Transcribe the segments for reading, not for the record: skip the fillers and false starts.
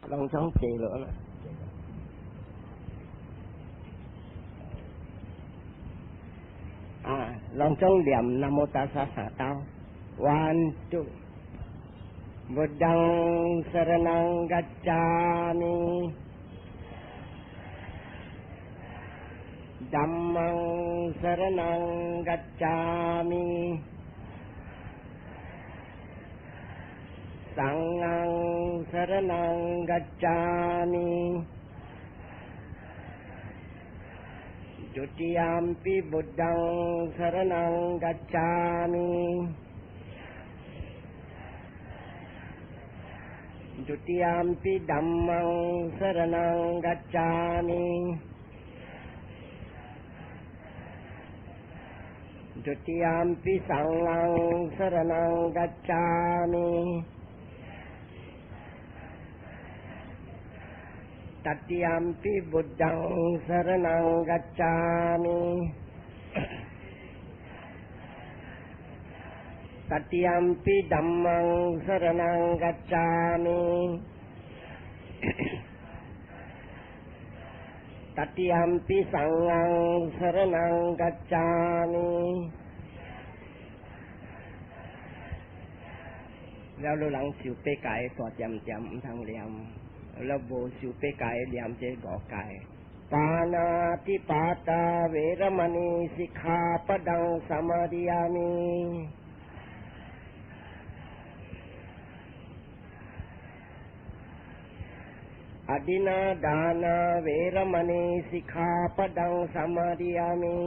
攏總坐落啦。啊，攏總念南無達薩三兜，One two，Buddhaṃ saraṇaṃ gacchāmi， Dhammaṃ saraṇaṃ gacchāmi， Saṅghaṃ saraṇaṃ gacchāmi， Dutiyampi Buddhaṃ saraṇaṃ gacchāmi， Dutiyampi Dhammaṃ saraṇaṃ gacchāmi， Dutiyampi Saṅghaṃ saraṇaṃ gacchāmi， Tatiyampi Buddhaṃ saraṇaṃ gacchāmi， Tatiyampi Dhammaṃ saraṇaṃ gacchāmi， Tatiyampi Saṅghaṃ saraṇaṃ gacchāmi。了，你人受八戒大點點毋通念，了無受八戒念這五戒。ปาณาติปาตา เวระมณี สิกขาปะทัง สะมาทิยามิ อทินนาทานา เวระมณี สิกขาปะทัง สะมาทิยามิ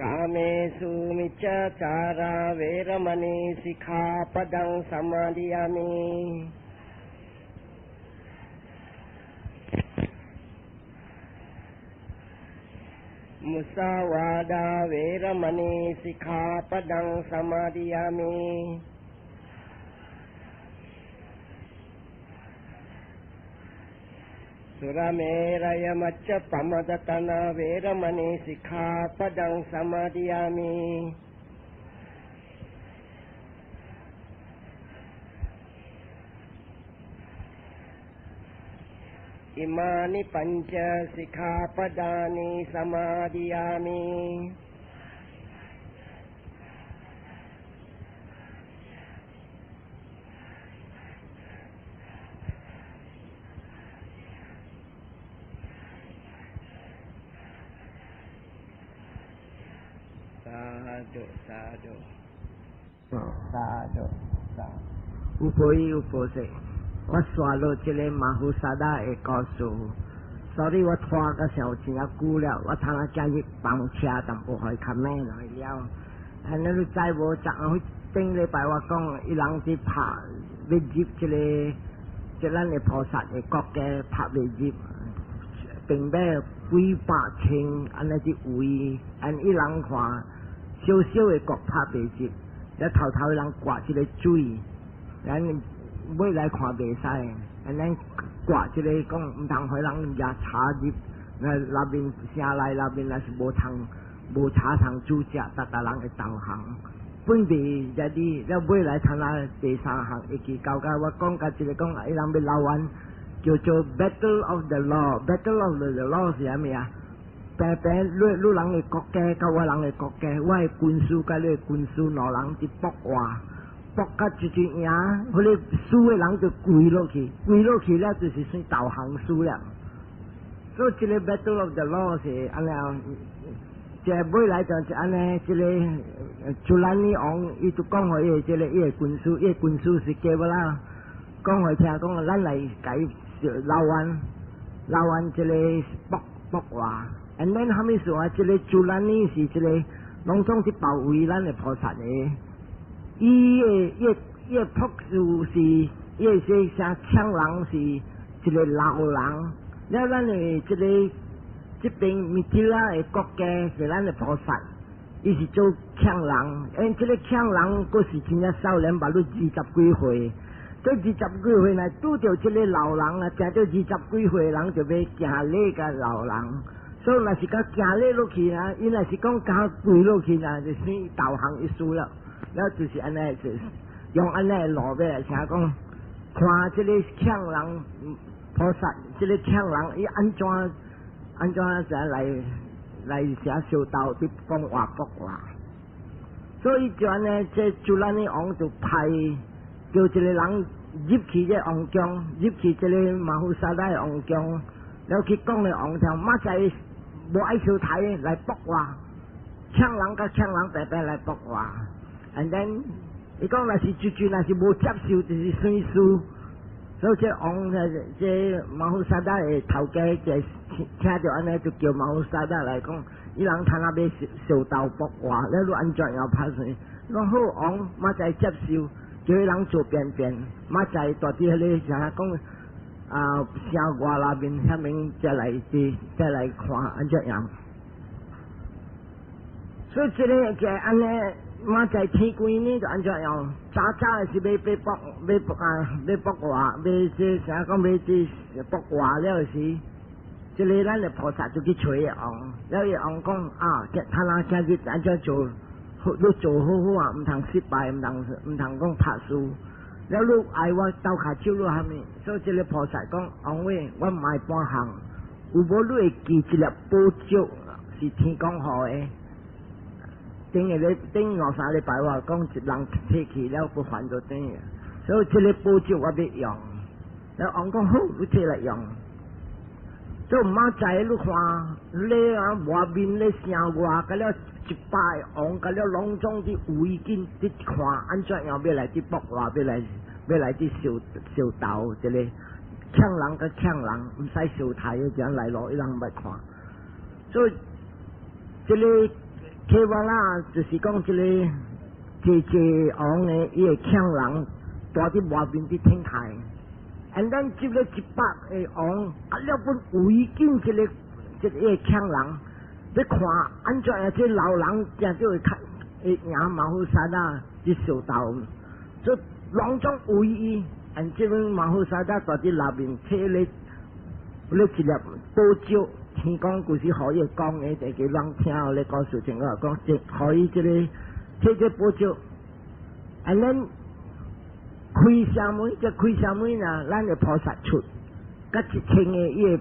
กาเมสุมิจฉาจารา เวระมณี สิกขาปะทัง สะมาทิยามิ มุสาวาทา เวระมณี สิกขาปะทัง สะมาทิยามิ สุราเมระยะมัชฌะปะมะตะตนา เวระมณี สิกขาปะทัง สะมาทิยามิ อิมานิปัญจสิกขาปะทานิ สะมาทิยามิ สาธุสาธุสาธุสา 有婆有婆說，我刷落這個馬虎薩達的故事，所以我拖個時候真久了，我通啊今日放車淡薄予伊較慢落去了。啊，你你知無？昨昏頂禮拜我講，伊人佇拍欲入這個，這咱的菩薩的國家拍欲入，並買幾百千按呢佇圍，按伊人看小小的國拍袂入，了頭頭人掛這個水。咱尾來看袂使，按咱掛這個講毋通予人掠插入，那內面城內內面若是無通無茶通煮食，逐逐人會投降。本地這裡了尾來通啊第三項會記交甲我講甲一個講，伊人欲鬧完叫做 Battle of the Law，Battle of the Law 是啥物啊？平平你你人的國家佮我人的國家，我的軍師佮你的軍師兩人佇搏話。搏甲一一贏，彼个輸的人就跪落去，跪落去了就是算投降輸了。所以這個 Battle of the Law 是按呢，這尾來就是按呢，這個朱蘭尼王伊就講予伊這個伊的軍師，伊的軍師是叫啦，講予聽講，咱來共伊鬧完，鬧完這個搏搏話，and then 蝦米事啊？這個朱蘭尼是這個攏總佇保衛咱的菩薩的。伊的伊伊的朴素是，伊的說啥搶人是一個老人，了咱的這個這邊米提拉的國家是咱的菩薩，伊是做搶人，因這個搶人閣是真正少年，捌你二十幾歲，這二十幾歲呢，拄著這個老人啊，聽著二十幾歲人就欲行禮共老人，所以若是共行禮落去啊，伊若是講共跪落去啊，就算投降伊輸了。了就是按呢，就用按呢路尾來聽講，看這個強人菩薩，這個強人伊按怎按怎才來來寫修道佇講話卜話，所以就按呢，這主咱的王就派叫一個人入去這王宮，入去這個馬虎沙拉的王宮，了去講予王聽，明仔無愛相刣來搏話，搶人佮搶人白白來搏話，and then 伊講若是絕絕若是無接受，就是算輸。所以這王這馬虎沙拉的頭家就聽著按呢，就叫馬虎沙拉來講，伊人通啊欲相鬥搏話，了你按怎樣拍算？講好王明仔接受，叫伊人做便便，明仔蹛佇彼个啥講啊，城外內面遐面再來佇再來看按怎樣。所以這个就按呢，明仔天光呢就按怎樣？早早是欲欲搏欲搏啊，欲搏話，欲這啥講欲這搏話了時，這个咱的菩薩就去揣王，了伊王講啊，他若今日按怎做，你做好好啊，毋通失敗，毋通毋通講拍輸。了你愛我鬥跤手你蝦米？所以這个菩薩講，王喂，我毋愛半項，有無你會記一粒寶石是天公予的？頂個咧，頂兩三禮拜我講一人提去了，閣還做轉。所以這个寶石我欲用。了王講好，你提來用。做明仔你看，你啊外面咧城外，佮了一百個王，佮了攏總佇圍緊佇看，按怎樣欲來佇搏話，欲來欲來佇相相鬥，這個搶人佮搶人，毋使相刣的，這樣來咯，伊人毋捌看。所以這个 Kevala 就是講這個這這王呢，伊會搶人，蹛佇外面佇天台。and then 這个一百個王，啊了本圍緊這个這个搶人，欲看按怎樣這老人正就會較會贏馬虎沙拉佇相鬥，所以攏總圍伊，and 這陣馬虎沙拉蹛佇內面提咧咧一粒寶石。天公故事予伊講的，就給人聽咧講事情，我講這予伊這個提這寶石，啊，咱開城門，這開城門啊，咱的菩薩出，佮一千个伊的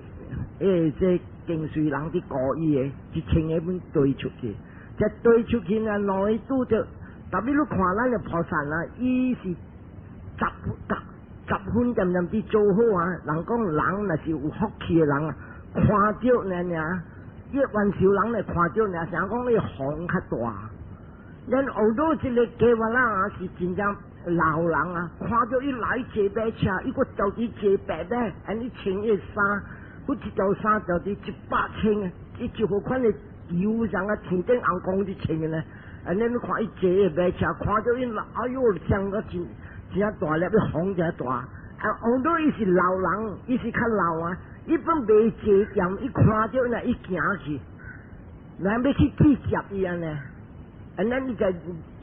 伊的這跟隨人佇顧伊的，一千个阮對出去，這對出去呢，兩个拄著，特別你看咱的菩薩啊，伊是十十十分點點佇做好啊，人講人若是有福氣的人啊。看著爾爾，億萬壽人來看著爾，想講你風較大。咱學到這个 Kevala 啊，是真正老人啊，看著伊來坐馬車，伊閣著佇坐白馬，按呢穿伊衫，佢一條衫著佇一百千，伊就好款的油像啊天頂紅光佇穿的呢。按呢你看伊坐的馬車，看著伊哎喲，像個真真大粒，伊風真大。啊，學到伊是老人，伊是較老啊。伊本袂坐掂，伊看著呢，伊行去，咱欲去去接伊按呢，啊，咱伊就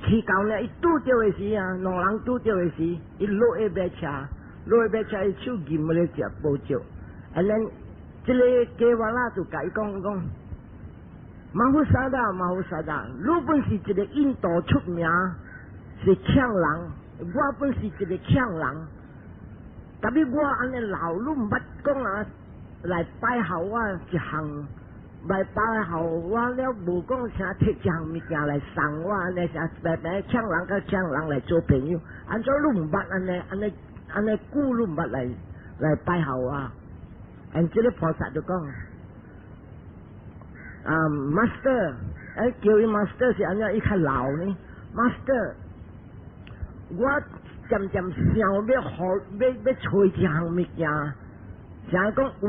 去到呢，伊拄著的時啊，兩人拄著的時，伊落下馬車，落下馬車，伊手撳咧隻寶石，啊，咱這个 Kevala 就共伊講講，馬虎沙達，馬虎沙達，你本是一個印度出名是強人，我本是一個強人，特別我按呢老，你毋捌講啊。來拜孝我一項，來拜孝我了，無講啥提一項物件來送我，按呢啥白白搶人佮搶人來做朋友，按怎你毋捌按呢按呢按呢久你毋捌來來拜孝我？and 這个菩薩就講，啊，master，欸，叫伊 master 是按怎伊較老呢？master，我漸漸想欲予欲欲揣一項物件。想講有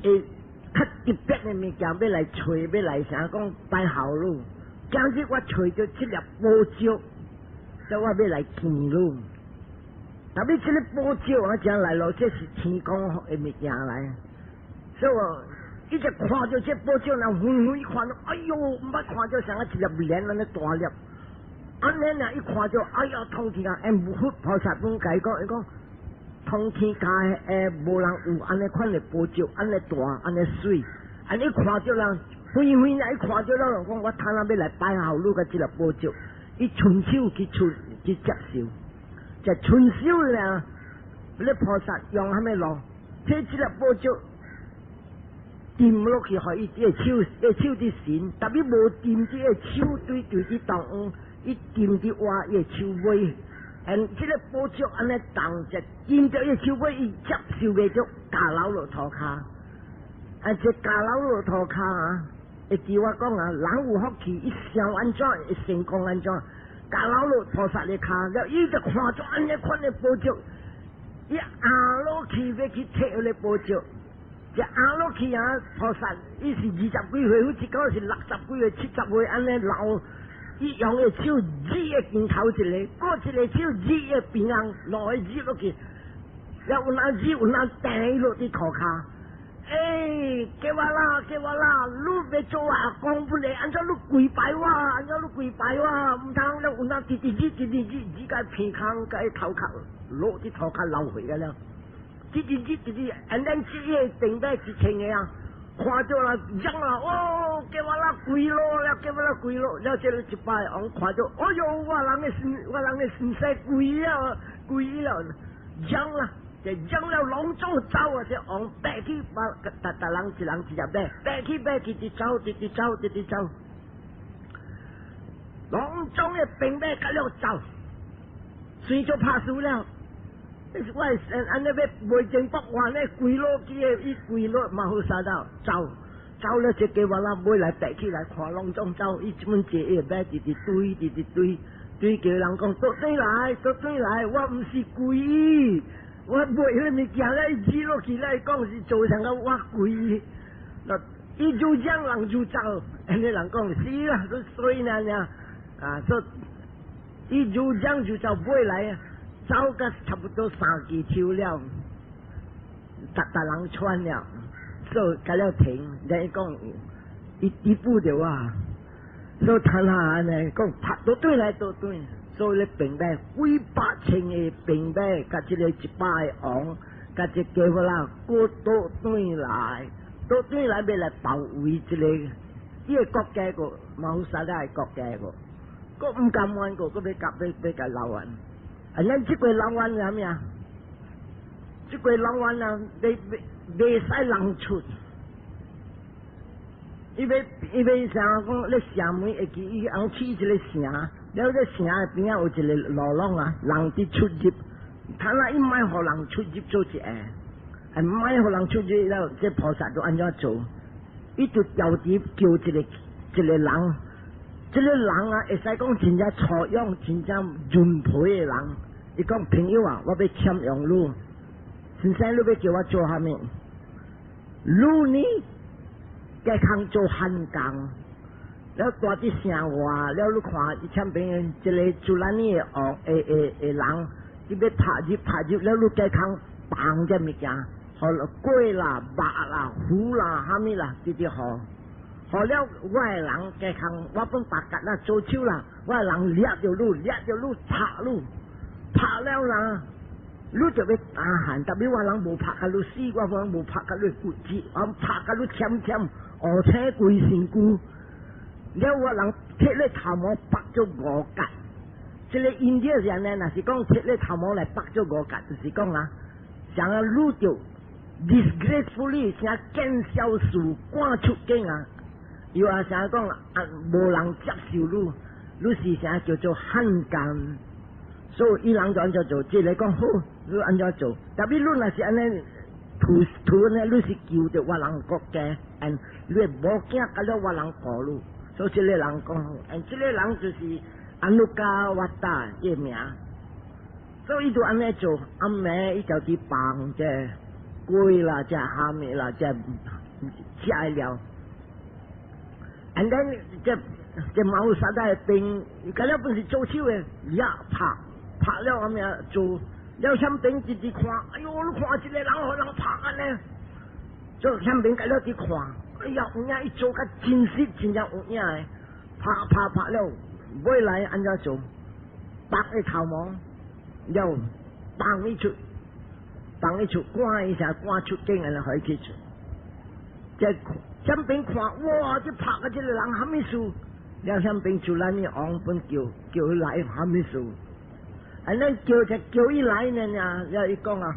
會較特別的物件欲來揣，欲來想講拜孝你。今日我揣著這粒寶石，所以我欲來見你。特別這个寶石啊，將來咯，這是天公的物件來。所以我一直看著這寶石，若遠遠一看，哎喲，毋捌看著像啊一粒蓮按呢大粒。按呢若一看著，哎呀，通天啊！欸，佛菩薩本共伊講，伊講。通天界誒，無人有按呢款的寶石，按呢大，按呢媠，按呢看著人，遠遠來一看著人講，我通仔欲來拜孝你共這粒寶石。伊伸手去出去接受，就伸手了，你菩薩用啥物路？提這粒寶石掂落去，予伊這个手，這个手佇神，特別無掂這个手對對佇動，伊掂佇活伊个手尾，and 這个寶石按呢動就掂著伊手尾，伊接受袂著，咬落落塗跤。啊，這咬落落塗跤啊！會記我講啊，人有福氣，伊想按怎會成功按怎，咬落落菩薩的跤，了伊就看著按呢款的寶石，伊壓落去欲去提彼个寶石。這壓落去啊！菩薩伊是二十幾歲，好似講是六十幾歲、70歲按呢老，伊用个手指个肩頭一个，閣一个手指个邊仔，兩个指落去，了有哪指有哪掟落佇塗跤。欸，給我啦，給我啦！你欲做阿公不咧？按怎你跪拜我？按怎你跪拜我？毋通了有哪直直指直直指指共鼻孔，共頭殼落佇塗跤流血了。直直指直直，and then 這個頂擺一千个啊，看著啦，嚷啦，哦，給我啦跪落了，給我啦跪落，了這個一擺王看著，哎喲，我人的先生跪了，跪了，嚷啦，就嚷了攏總走啊！這王爬去把逐逐人一人一隻馬，爬去爬去，直走，直直走，直直走，攏總的兵馬甲了走，隨就拍輸了。我按呢欲威震北外呢，跪落去的，伊跪落嘛好殺到走，走了這個我啦，尾來爬起來看攏總走，伊這本坐伊馬直直追，直直追，追叫人講倒轉來，倒轉來，我毋是跪，我賣彼物件咧，伊指落去咧，講是做成個我跪，那伊愈講人愈走，按呢人講是啦，都衰爾爾，啊，所伊愈講愈走尾來啊。走甲差不多三支手了，逐逐人喘了，所以甲了停。你講伊伊補著我，所以他那按呢講拍倒轉來倒轉，所以咧兵馬幾百千个兵馬，共這个一百个王，共這個結啦，閣倒轉來，倒轉來欲來包圍這个，伊个國家個馬虎沙拉的國家個，閣毋甘願個，閣欲共欲欲共撈完。啊！咱這個撈完是啥物啊？這個撈完啊，袂袂袂使人出。伊欲啥講？咧城門會記伊翁起一个城，了這城的邊仔有一个路廊啊，人佇出入。他若伊莫予人出入做一下，啊，莫予人出入了，這菩薩就按怎做？伊就調集叫一个一个人，這个人啊，會使講真正粗勇、真正潤皮的人。伊講朋友啊，我欲欠用你，先生你欲叫我做啥物？你呢？加空做漢工，了蹛佇城外，了你看伊前邊一个主咱的王的的的人，伊欲踏入踏入，了你加空放這物件，予雞啦、肉啦、魚啦、啥物啦，直直予。予了我的人加空，我本白甲啦做手啦，我的人掠著你，掠著你，拍你。拍了啦，你就欲打寒，特別我人無拍共你死，我人無拍共你骨折，我拍共你忝忝，烏青規身軀。了我人提咧頭毛拔咗五角，這个音樂是按呢，若是講提咧頭毛來拔咗五角，就是講啊，想啊愈著 disgracefully，啥見笑事趕出境啊，又啊啥講啊，無人接受你，你是啥叫做漢奸？所以伊人就按怎做，這个講好，你按怎做？特別你若是按呢圖圖呢，你是求著我人國家，and 你某囝佮了我人顧你，所以這个人講，and 這个人就是安魯加瓦達伊名，所以伊就按呢做，暗暝伊就去放這雞啦，這蝦米啦，這食了，and then 這這馬薩達的兵，佮了本是做手的，也拍。拍了後面做，了向邊直直看，哎喲，你看這个人予人拍按呢，做向邊佮了佇看，哎呀，有影伊做較真實，真正有影的，拍拍拍了，尾來按怎做？拔伊頭毛，了放伊出，放伊出，趕伊啥趕出境，按呢予伊去出。這向邊看，哇！這拍個這个人啥物事？了響邊出來呢王本叫叫伊來啥物事？按呢叫就叫伊來呢爾，了伊講啊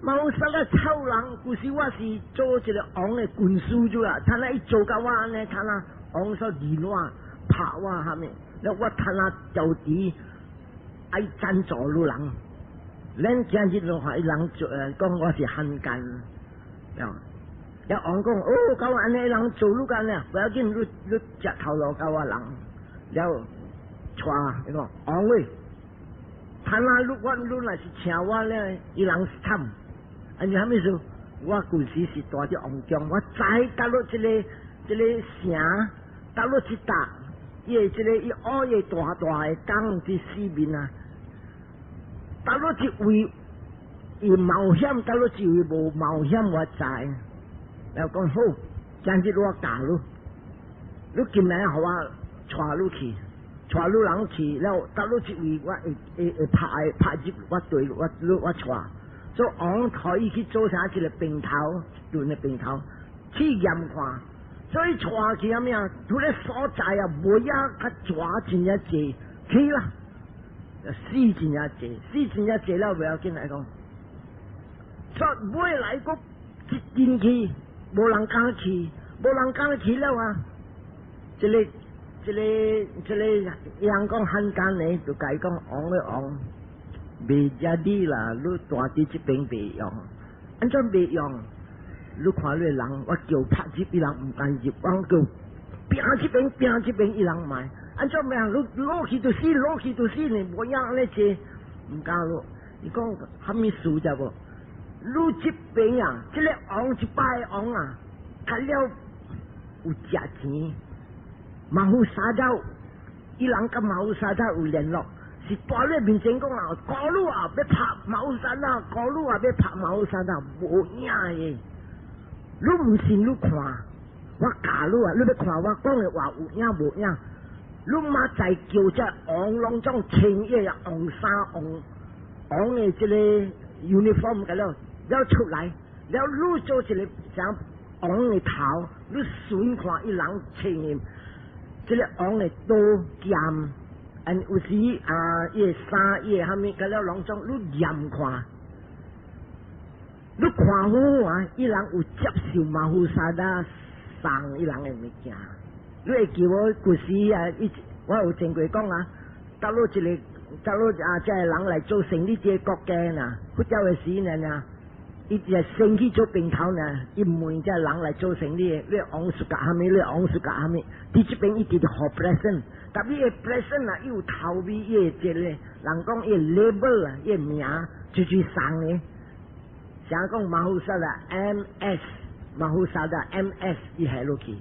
，Mahasaddha 臭人，古時我是做一個王的軍師啫啊，他那伊做甲我按呢，他那王說離我拍我啥物，了我他那就佇愛贊助汝人，咱今日的話，伊人做講我是漢奸，了。了王講哦，甲我按呢人做汝干呢，不要緊，汝汝食頭路共我人，了帶伊講王喂，他那汝我汝若是請我咧，伊人是慘，按呢啥物事？我舊時是蹛佇王宮，我知佗落這个這个城，佗落一搭，伊的這个伊挖伊大大的洞佇四面啊，佗落一位有冒險，佗落一位無冒險，我知。了講好，今日我教你，你今暝予我帶你去，帶汝人去，了佗落一位我會會會拍拍入我對我我帶，所以王可以去做啥一個平頭，一頓的平頭，試驗看，所以帶去啥物啊？彼个所在啊，尾仔較蛇真正濟，去啦，死真正濟，死真正濟了，袂要緊來講，說尾來閣一進去。無人敢去，無人敢去了啊！這个、這个、這个人講漢奸呢，就共伊講王的王，袂食你啦，你蹛佇這邊袂用，按怎袂用？你看你的人，我叫拍入，伊人毋敢入，我叫拚這邊拚這邊，伊人毋愛。按怎袂用？你落去就死，落去就死呢，無影按呢濟，毋敢落。伊講啥物事知無？你這邊啊，這个王一擺王啊，較了有食錢，Mahasaddha，伊人佮 Mahasaddha 有聯絡，是蹛咧面前講啊，高魯啊欲拍 Mahasaddha，高魯啊欲拍 Mahasaddha，無影的。你毋信你看，我教你啊，你欲看我講的話有影無影？你明仔叫這王攏總穿伊個王衫王王的這個 uniform 個了。了出來，了你做一個像王的頭，你順看伊人穿的，這个王的刀劍，and 有時啊，伊的衫，伊的蝦米，個了攏總你驗看，你看好啊，伊人有接受 Mahasaddha 送伊人的物件，你會記無舊時啊？伊我有前過講啊，佗落一個，佗落啊，這个人來做生意，這個國家呐，佛教的時呢呢。伊就先去做平頭呢，伊問這人來做生意的，你王屬甲蝦米？你王屬甲蝦米？佇這邊伊直直予 present，特別伊 present 啊，伊有頭尾，伊的這個人講伊 label 啊，伊名就是送的。像講 Mahasaddha M S，Mahasaddha M S，伊下落去，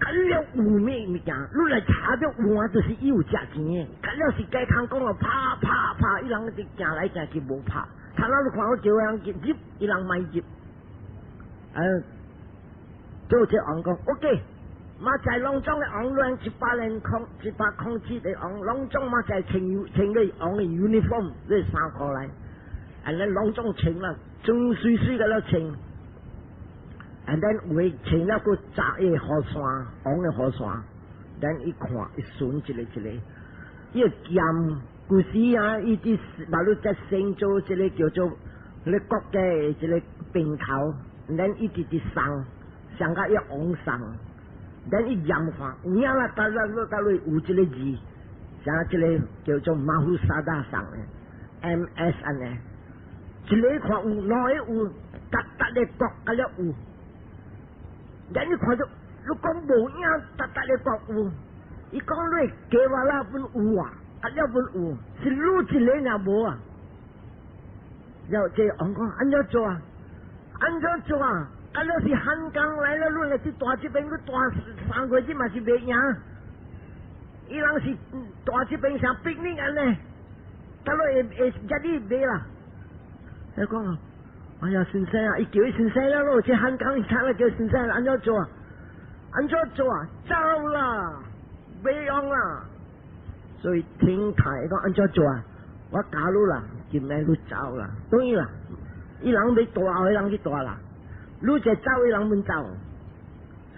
較了有咩物件？你來查著有啊，就是伊有食錢的。較了是雞空講啊，拍拍拍，伊人直行來行去無拍。他那你看我叫人入，伊人莫入。做這王講，OK，明仔攏總的王亂100年空107的王，攏總明仔穿穿個王的 uniform，這衫褲來，按呢攏總穿啦，裝媠媠個了穿，and then 有的穿了閣紮伊個雨傘，王的雨傘，then 伊看伊順一个一个，伊個劍。舊時啊，伊佇馬路才先做這個叫做咧國家的這個平頭，咱一直佇送，送甲伊王送，咱伊驗看有影啦，佗落佗落有這個字，像這個叫做 Mahasaddha 送的，M S 按呢，一個看有，兩個有，逐逐个國甲了有，咱你看著，你講無影，逐逐个國有，伊講你加瓦拉本有啊。啊了本有，是你一个爾無啊？了這王講按怎做啊？按怎做啊？啊了是漢江來了，你若去蹛這邊，你蹛3個月嘛是袂贏。伊人是蹛這邊像逼你按呢，佗落會會遮你袂啦。伊講，哎呀，先生啊，伊叫伊先生了咯，這漢江伊聽了叫先生按怎做啊？按怎做啊？走啦，袂用啦。所以聽太講按怎做啊？我教你啦，今暝你走啦，對啦。伊人欲蹛，伊人去蹛啦。你一走，伊人免走。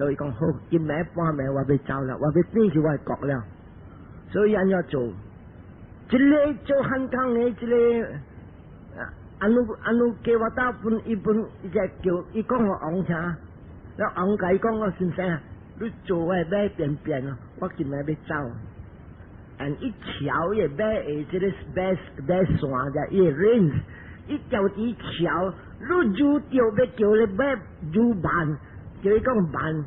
所以講好，今暝半暝我欲走啦，我欲轉去我的國了。所以按怎做？這个做漢康的這个阿努阿努給我打分一本，伊只叫伊講予王聽，了王共伊講我先生，你做我的馬便便啊，我今暝欲走。And 伊撨伊的馬的這个馬馬線者，伊的 reins，伊調佇撨，你愈著欲叫咧馬愈慢，叫伊講慢，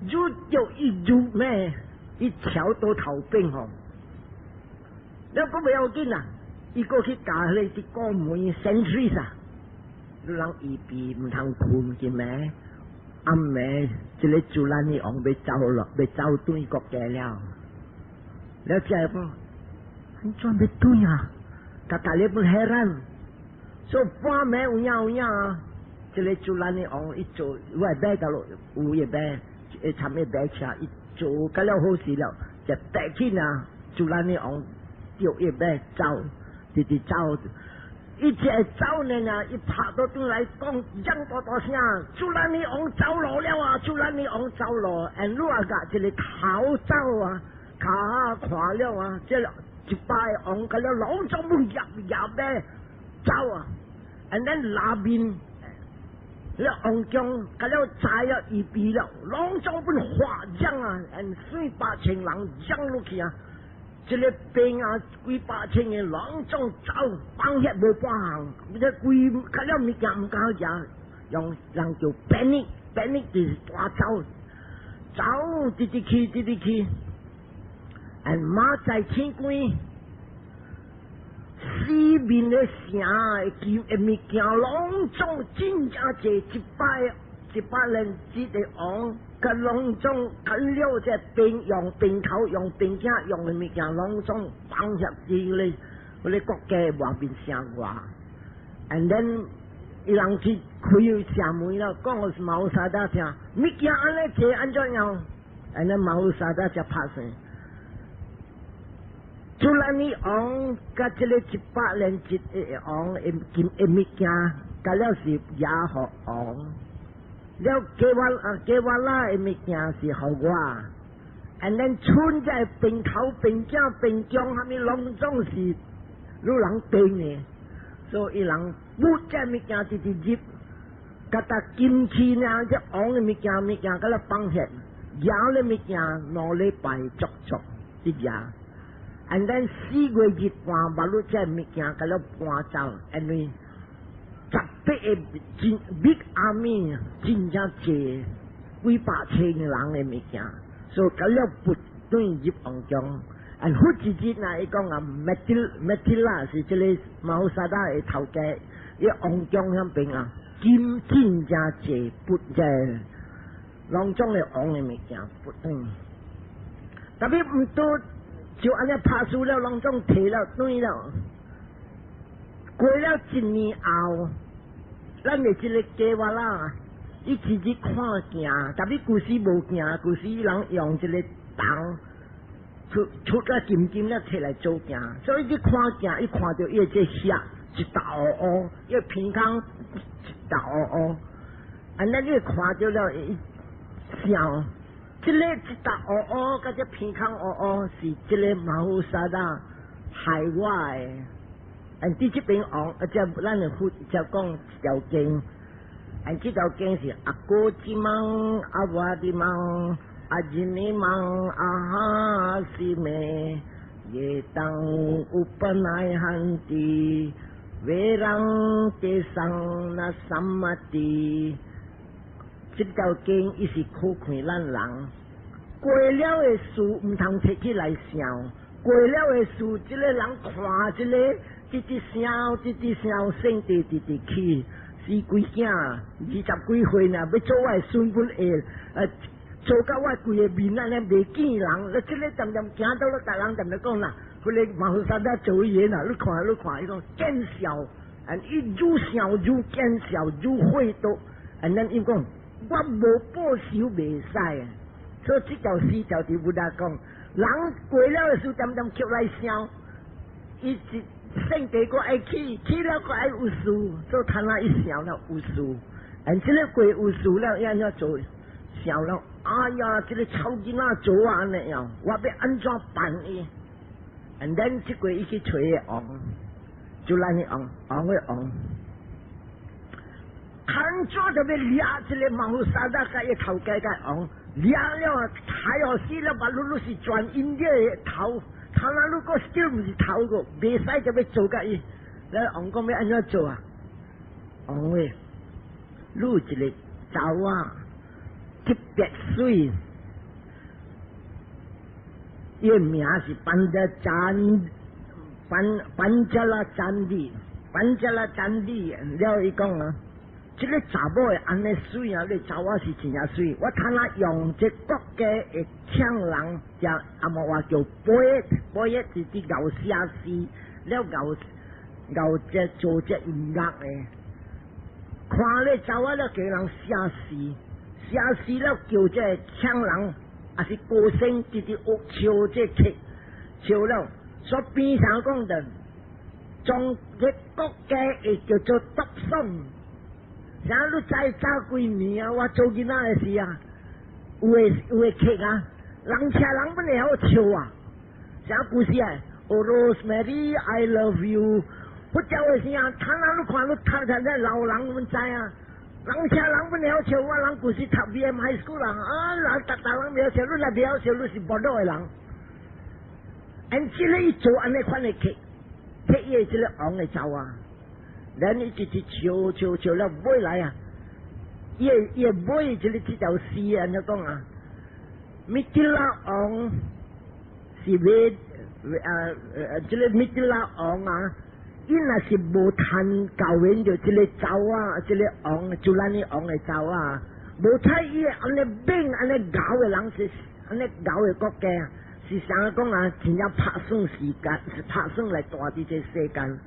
愈著伊愈咩？伊撨到頭邊吼，了閣袂要緊啊！伊閣去共彼個佇顧門 sentries 啊，你人預備毋通睏今暝，暗暝這个主蘭的王欲走咯，欲走轉國家了。了這個講，按怎欲轉啊？共大家攏 heran，所以半暝有影有影啊！這个主蘭的王伊做，我馬到落有伊馬，會參伊馬車，伊做甲了好勢了，就白去啊！主蘭的王著伊馬走，直直走，伊一會走呢啊！伊拍倒轉來講，嚷大大聲，主蘭的王走路了啊！主蘭的王走路，and 你也共這个頭走啊！跤看了啊，這个一百个王共了攏總欲入入馬走啊！and then 內面了王宮共了知了預備了，攏總欲發嚷啊！and 四百千人嚷落去啊！這个兵啊，幾百千个攏總走，放血無半項，這規共了物件毋敢食，用人叫 panic，panic 就是大走，走直直去，直直去。and 馬在天關，四面的城的金的物件，攏總真正濟，一百一百人一个王，佮攏總佮了這兵用兵頭用兵仔用的物件，攏總放入佇咧彼个國家外面城外。And then 伊人去開城門了，講予馬哈薩達聽，物件按呢濟按怎樣？And then 馬哈薩達才拍算。主蘭的王，佮這个一百零一个王的金的物件，佮了是也予王。了給我啊，給我拉的物件是予我。And then 剩這兵頭、兵將、兵將，啥物攏總是汝人訂的，所以伊人不這物件直直入，佮搭金器呢，這王的物件物件，佮了放下，贏的物件兩禮拜足足一贏。And then 4月一半，把汝這物件共了搬走，因為十八个真 big army 真正濟幾百千個人的物件，所以共了不轉入王宮。and 好一日若伊講啊，麥迪麥迪拉是這个馬哈薩達的頭家，伊王宮遐邊啊，金真正濟不這攏總的王的物件不轉，特別毋拄。就按呢拍輸了，攏總提了轉了。過了一年後，咱的這个計劃啦，伊直直看鏡，特別舊時無鏡，舊時人用這个銅出出個金金了提來做鏡，所以伊看鏡，伊看著伊的這額一沓烏烏，伊的鼻孔一沓烏烏，按呢你看著了，伊想。這个一沓烏烏，佮這鼻孔烏烏，是這个馬哈薩達害我的。and 佇這邊王，啊，這咱的佛才講一條經，and 這條經是阿哥吉芒阿瓦迪芒阿吉尼芒阿哈西美耶當烏巴奈漢蒂維朗テ桑那薩瑪蒂。這條經伊是苦勸咱人，過了的事毋通提起來想，過了的事，這个人看這个，直直想，直直想，聖地直直去，死鬼囝，二十幾歲呢，欲做我的孫本會，做甲我規个面按呢袂見人，你這个漸漸行到了，逐人漸漸講啦，彼个馬哈薩達做伊啦，你看你看，伊講見笑，and 伊愈想愈見笑，愈悔毒，and 咱伊講。我無報仇袂使，所以這條詩就是佛陀講，人過了的事，漸漸抾來想，伊一聖地閣愛去，去了閣愛有事，所以他那一想了有事，and 這个過有事了，伊按怎做？想了，哎呀，這個臭囡仔做按呢樣，我欲按怎辦伊？And then 這個伊去揣王，就咱的王，王的王，看怎就欲掠這個馬虎沙達共伊頭家個王，掠了太好死了，把魯魯是全印度的頭，他那如果 still 毋是頭個，袂使就欲做共伊。咧王講欲按怎做啊？王話，你有一個查某特別媠，伊個名是班德贊班班加拉贊迪，班加拉贊迪了伊講啊，這個查某會按呢媠啊，這查某是真正媠。我睇下用這國家的請人，叫阿莫話叫 poet，poet 是佇𠢕寫詩，了𠢕𠢕這做這音樂的。看咧查某了叫人寫詩，寫詩了叫這請人，抑是歌星直直學唱這曲，唱了，所以邊上講的，將這國家會叫做獨送。啥你知早幾年啊？我做囡仔的時啊，有的有的曲啊，人車人本會曉唱啊。啥故事啊？Oh Rosemary, I love you。不叫的時啊，他那你看你讀冊這老人們知啊。人車人本會曉唱，我人舊時讀 B M High School 人啊，人逐逐人袂曉唱，你若袂曉唱，你是無腦的人。按這個伊做按呢款的曲，曲伊這個王的查某啊，咱一直直唱唱唱了尾來啊，伊伊尾這個這條詩按怎講啊？米蒂拉王是欲啊，這個米蒂拉王啊，伊若是無趁教緣著這個查某，這個王就咱的王的查某，無彩伊按呢猛按呢𠢕的人是按呢𠢕的國家，是啥講啊？真正拍算時間，是拍算來蹛佇這世間。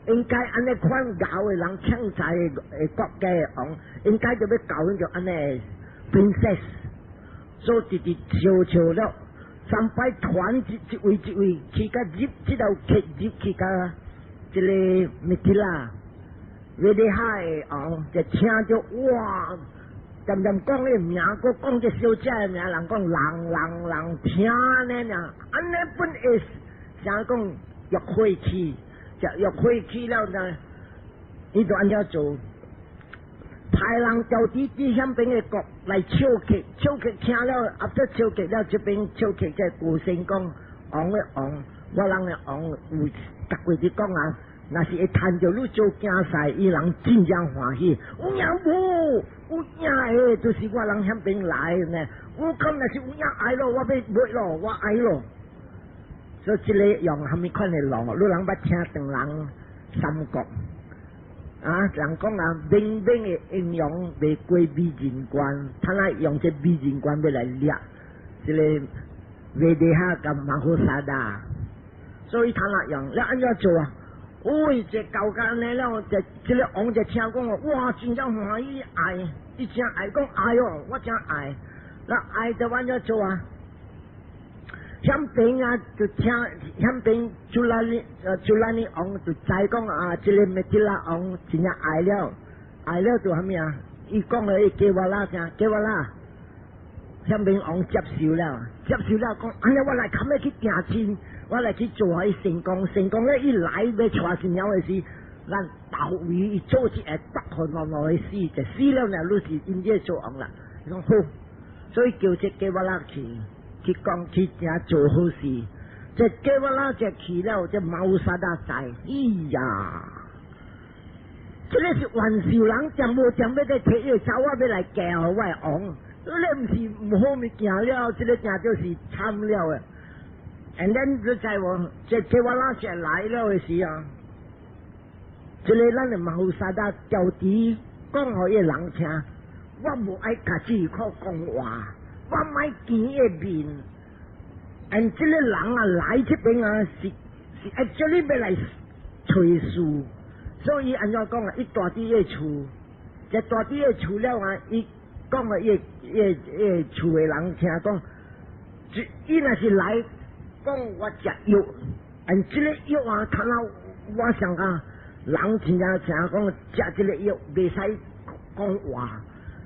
應該按呢款𠢕的人，搶財的國家的王，應該就欲教𪜶就按呢 princess，所以直直笑笑了，三擺傳一一位一位去共入這條曲入去共這個米蒂拉，維利哈的王就聽著哇，漸漸講伊名，閣講這小姐的名，人講人人人聽呢爾，按呢本會啥講欲火起。就欲火起了呢，伊就按怎做？派人調佇佇遐邊的國來唱曲，唱曲聽了，啊，這唱曲了，這邊唱曲這歌聲講王的王，我人的王有逐過佇講啊，若是會趁著你做競賽，伊人真正歡喜。有影無？有影的，就是我人遐邊來的呢。我講若是有影愛咯，我欲買咯，我愛咯。所以這個用蝦米款的路？你人捌聽唐人三國啊？人講啊，明明的英雄袂過美人關，他那用這美人關欲來掠這個維利哈佮馬虎薩達，所以他那用，你按怎做啊？喂，這搞甲按呢了，這這個王就聽講哇，真正歡喜愛，伊真愛講愛哦，我真愛，那愛就按怎做啊？遐邊啊，就聽遐邊就咱的，就咱的王就知講啊，這個米蒂拉王真正愛了，愛了就蝦米啊？伊講了伊給我啦啥？給我啦！遐邊王接受了，接受了講，按呢我來堪欲去訂親，我來去做伊成功，成功咧伊來欲娶新娘的時，咱到位伊做一個北韓落落的死，就死了呢，你是𪜶這做王啦。伊講好，所以叫這給我啦去。去講去正做好事，這結果啦，這去了，這貓殺大仔，哎呀！這個是萬壽人，講無講欲來提伊個查某欲來嫁予我的王，你毋是毋好物件了，這個正就是慘了的。And then 你知無？這結果啦，這來了的時候，這個咱的貓殺大調低講予伊人聽，我無愛家己靠講話。我莫見伊面，and 這個人啊來這邊啊是是 actually 欲來揣事，所以按怎講啊？伊蹛佇伊個厝，這蹛佇伊個厝了啊，伊講啊，伊伊伊厝的人聽講，伊若是來講我食藥，and 這個藥啊，看到我想啊，人真正聽講食這個藥袂使講話。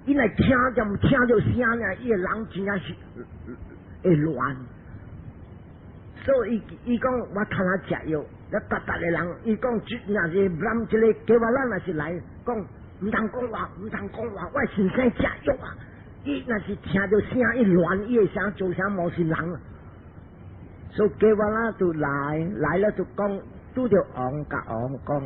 伊若聽就聽著聲呢，伊个人真正是會亂。所以伊講我通啊食藥，了逐逐個人，伊講若是咱這個計劃咱若是來講，毋通講話，毋通講話，我先生食藥啊！伊若是聽著聲，伊亂，伊會啥做啥無是人。所以計劃啦就來來了就講，拄著王共王講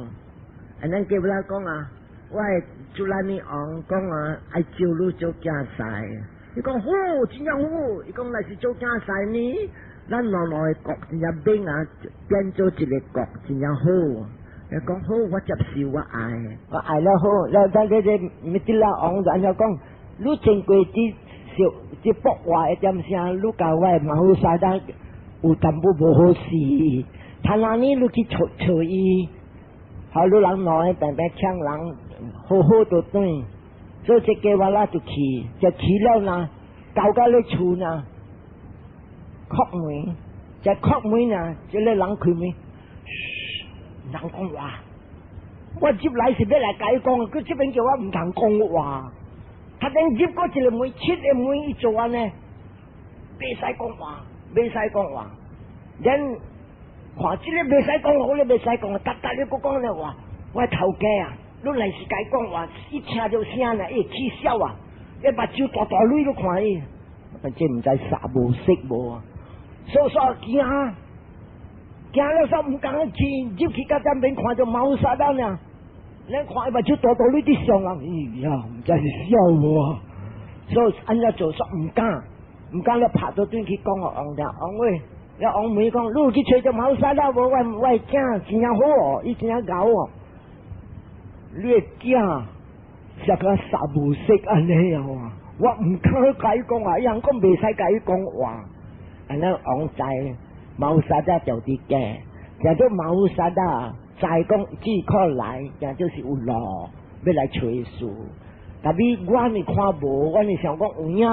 ，and then 計劃啦講啊，我的主咱的王講啊，愛招你做囝婿。伊講好，真正好。伊講若是做囝婿呢，咱兩兩个國真正變啊，變做一個國真正好。伊講好，我接受，我愛，我愛了好。了咱這個米蒂拉王就按怎講？你經過這小這卜話一點聲，你共我的馬虎沙達有淡薄無好勢。他那呢，你去揣揣伊，好你人兩个平平搶人，好好就轉。所以這計劃啦就去，就去了呢，到到咧厝呢，叩門，就叩門呢，這個人開門，噓，毋通講話。我入來是欲來共伊講，閣這邊叫我毋通講話。他等入過一個門，七個門伊做按呢，袂使講話，袂使講話。Then 看這个袂使講話，我咧袂使講話，逐逐你閣講咧話，我頭家啊，你來是共伊講話，一聽著聲呢，伊會起痟啊，伊目睭大大淚都看伊，這毋知啥無色無啊，所以說驚，驚了煞毋敢去，入去到踮邊看著毛殺到呢。你看伊目睭大大淚佇上人，咦呀，毋知是痟無啊！所以按怎做煞毋敢，毋敢了拍倒轉去講予王聽，王喂，了王問講，你去揣著毛殺了無？我的囝真正好哦，伊真正𠢕哦。你的囝食甲煞無色按呢啊！我毋敢去共伊講話，伊人講袂使共伊講話。按呢王知毛殺才著佇假，叫做毛殺啊！知講只可來，定就是有路欲來揣事。但是我呢看無，我呢想講有影，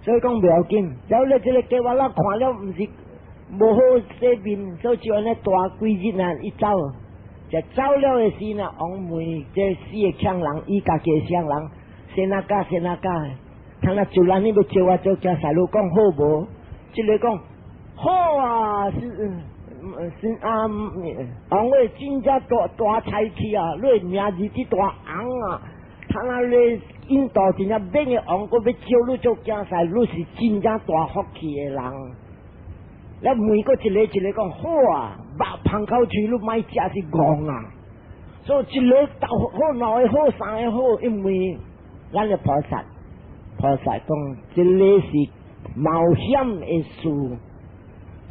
所以講袂要緊。了你這個計劃啦，看了毋是無好洗面，所以就按呢蹛幾日啊，伊走，就走了的時呢，王問這四个強人，伊家己的強人，先阿家先阿家，看那主人你欲招我做囝婿，你講好無？這个講好啊，是。是啊，王喂，真正大大才氣啊！你名字佇大紅啊！他那咧印度真正猛的王，閣欲招你做囝婿，你是真正大福氣的人。了每個一個一個講好啊，肉芳口喙，你莫食是戇啊！所以一个鬥好，兩个好，三个好，因為咱的菩薩，菩薩講，這个是冒險的事。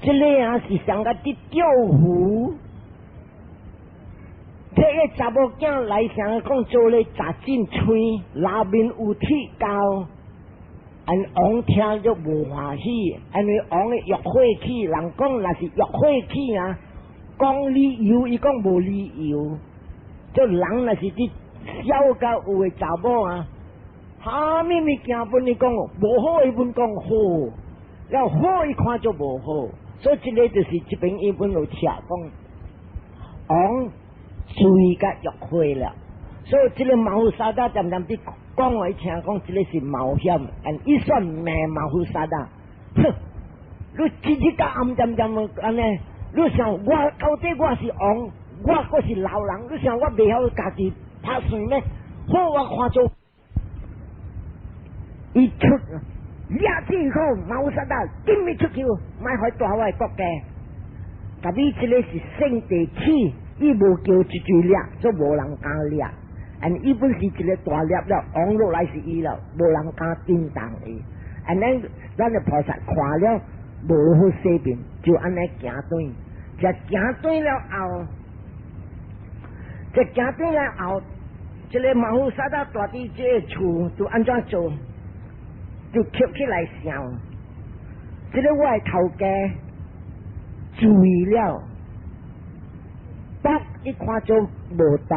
這个啊是上個佇釣魚，這个查某囝來上講做咧雜進喙，內面有鐵膠，按王聽著無歡喜，因為王的欲火起，人講若是欲火起啊，講理由伊講無理由，這人若是佇痟到有的查某啊，啥物物件本伊講無好，伊本講好，了好伊看做無好。所以這个就是這邊伊本有寫講，王醉甲欲火了，所以這个毛沙達恬恬佇講話聽講，這个是冒險，and 伊算罵馬虎沙達，哼，你一日到暗恬恬按呢，你想我到底我是王，我閣是老人，你想我袂曉家己拍算咩？好，我看做，伊出。掠之後，毛沙達緊欲出去，莫予蹛我的國家。但伊這个是聖地起，伊無叫一嘴掠，所以無人敢掠。and 伊本是一个大粒了，王落來是伊了，無人敢震動伊。and 咱咱的菩薩看了無好洗面，就按呢行轉，就行轉了後，就行轉了後，這个馬虎沙達蹛佇這个厝，就按怎做？就吸起來想，這个我的頭家醉了，毒伊看做無毒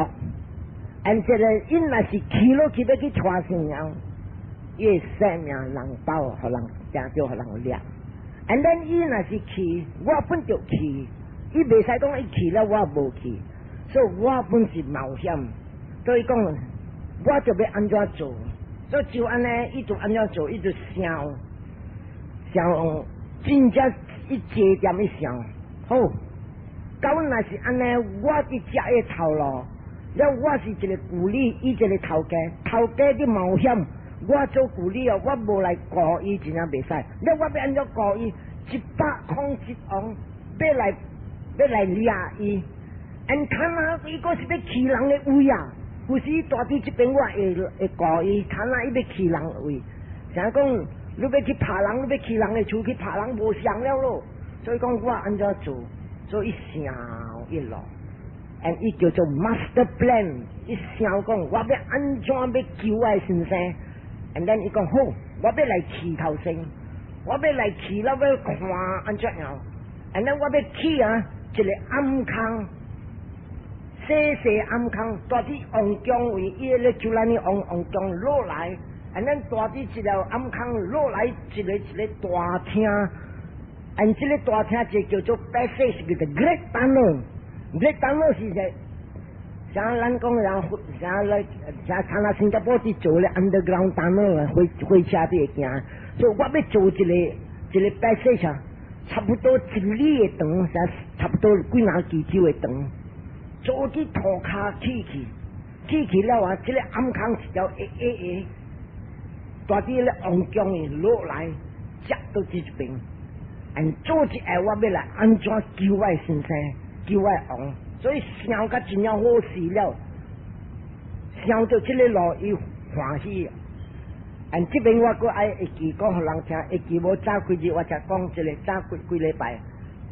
，and 這个𪜶若是去落去欲去娶新娘，伊的性命人包，予人定著予人掠。and then 伊若是去，我本就去，伊袂使講伊去了我無去，所以我本是冒險，所以講我就欲按怎做，所以就按呢，伊就按怎做，伊就想想，真正伊坐踮伊想，好，到若是按呢，我佇食的頭路，了我是一個咕喱，伊一個頭家，頭家佇冒險，我做咕喱哦，我無來顧伊真正袂使，了我欲按怎顧伊？一百空一王欲來掠伊，𪜶看啊，伊閣是欲去人的位啊，有時蹛佇這邊我會顧伊，看啊伊欲去人位，像講你欲去拍人，你欲去人的厝去拍人，無相了咯。所以講我按怎做，所以伊想一路，and 伊叫做 master plan，伊想講我欲按怎欲救我的先生，and then 伊講好，我欲來起頭先。我欲來去了，欲看按怎樣？And then 我欲去啊，一個暗空，細細暗空，蹛佇王宮位，伊咧就咱呢王宮落來，and then 蹛佇一個暗空落來，一個一個大廳，and 這個大廳就叫做 passage，叫做 great tunnel。great tunnel 是啥？像咱講人，像來像像那新加坡佇做咧 underground tunnel，火車佇會行。所以我欲做一個 passage 啊，差不多一里的長，差不多幾若幾尺的長，做佇塗跤起去，起去了啊，這個暗空一條黑黑的，蹛佇咧王宮的落來，接到這邊，and 做一下我欲來按怎救我的先生，救我的王，所以想甲真正好勢了，想到這個路伊歡喜。And 這邊我閣愛會記講予人聽，會記無早幾日我才講這個早幾幾禮拜，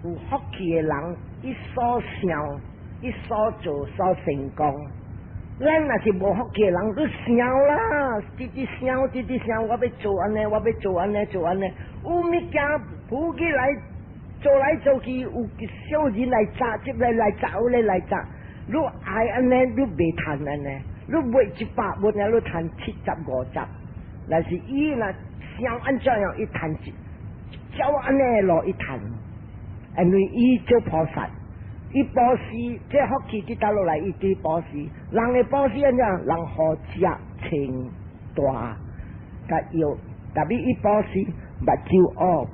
有福氣的人，伊所想、伊所做、所成功。咱若是無福氣的人，你想啦，直直想，直直想，我欲做按呢，我欲做按呢，做按呢，有物件浮起來，做來做去，有小人來砸，這個來砸，那個來砸，你愛按呢，你袂趁按呢，你賣100蚊，你趁75十。但是伊若想按怎樣，伊趁一照按呢路伊趁，因為伊做菩薩，伊布施，這福氣佇倒落來，伊佇布施，人的布施按怎？人予食穿大佮藥，特別伊布施目睭烏，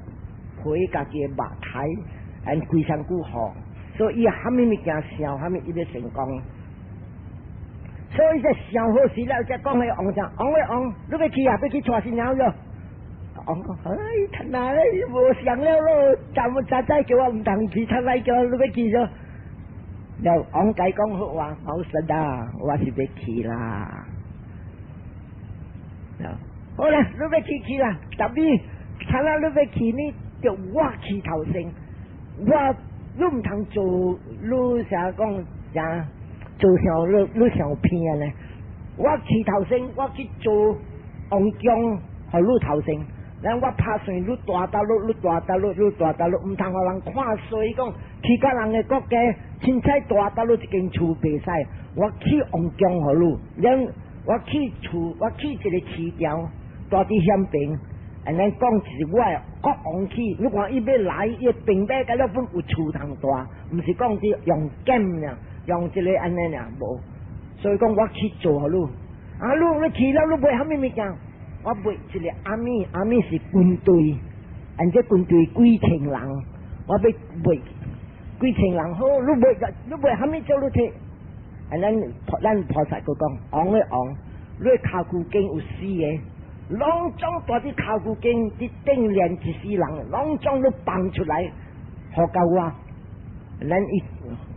皮家己的目睇，and 規身軀好，所以伊蝦米物件想，蝦米伊欲成功。所以這想好勢了，才講彼王啥？王咧王，你欲去啊？欲去娶新娘喲？王講，哎，趁來無想了咯，早早早叫我毋通去，趁來叫我你欲去喲。了王共伊講好話，冇實啊，我是欲去啦。好啦，你欲去去啦，特別趁來你欲去呢，就我去頭先，我你毋通做，你啥講啥？做啥你你想騙呢？我去頭先，我去做王宮，予你頭先。然後我拍算你大大陸，你大大陸，你大大陸，毋通予人看衰，講去到人的國家，凊彩蹛到你一間厝袂使。我去王宮予你，然我去厝，我去一個市場，蹛佇險邊，and then 講是我的國王去，你看伊欲來，伊兵馬甲了本有厝通蹛，毋是講佇用劍爾。用這個按呢爾無，所以講我去做予你，啊你你去了你賣蝦米物件？我賣一個 army，army 是軍隊，and 這軍隊幾千人，我欲賣幾千人好，你賣你賣蝦米做你摕？啊咱菩薩閣講，王咧王，你跤胥間有四個，攏總蹛佇跤胥間佇頂練一世人，攏總你放出來，予共我，咱伊